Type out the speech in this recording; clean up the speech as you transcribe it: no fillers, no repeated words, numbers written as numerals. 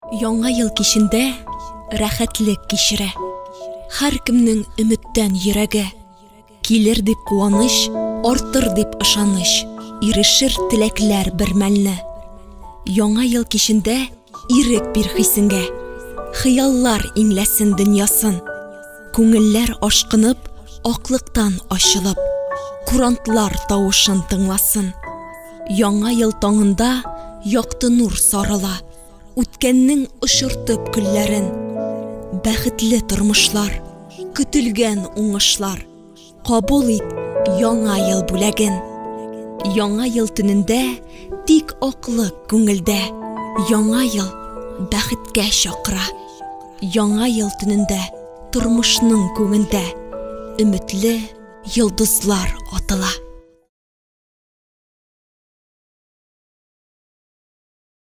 Яңа ел кичендә рәхәтлек кичерә. Һәркемнең өметтән йөрәге. Килер дип куаныч, артыр дип ышаныч, ирешер теләкләр бер мәлне. Яңа ел кичендә ирек бир хисеңгә. Хыяллар иңләсен дөньясын. Күңелләр ашкынып, аклыктан ачылып, курантлар тавышын тыңласын. Яңа ел таңында якты нур сарыла, үткәннең очыртып көлләрен. Бәхетле тормышлар, көтелгән уңышлар. Кабул ит яңа ел бүләген. Яңа ел төнендә тик аклык күңелдә. Яңа ел бәхеткә чакыра. Яңа ел төнендә тормышның күгендә өметле йолдызлар атыла.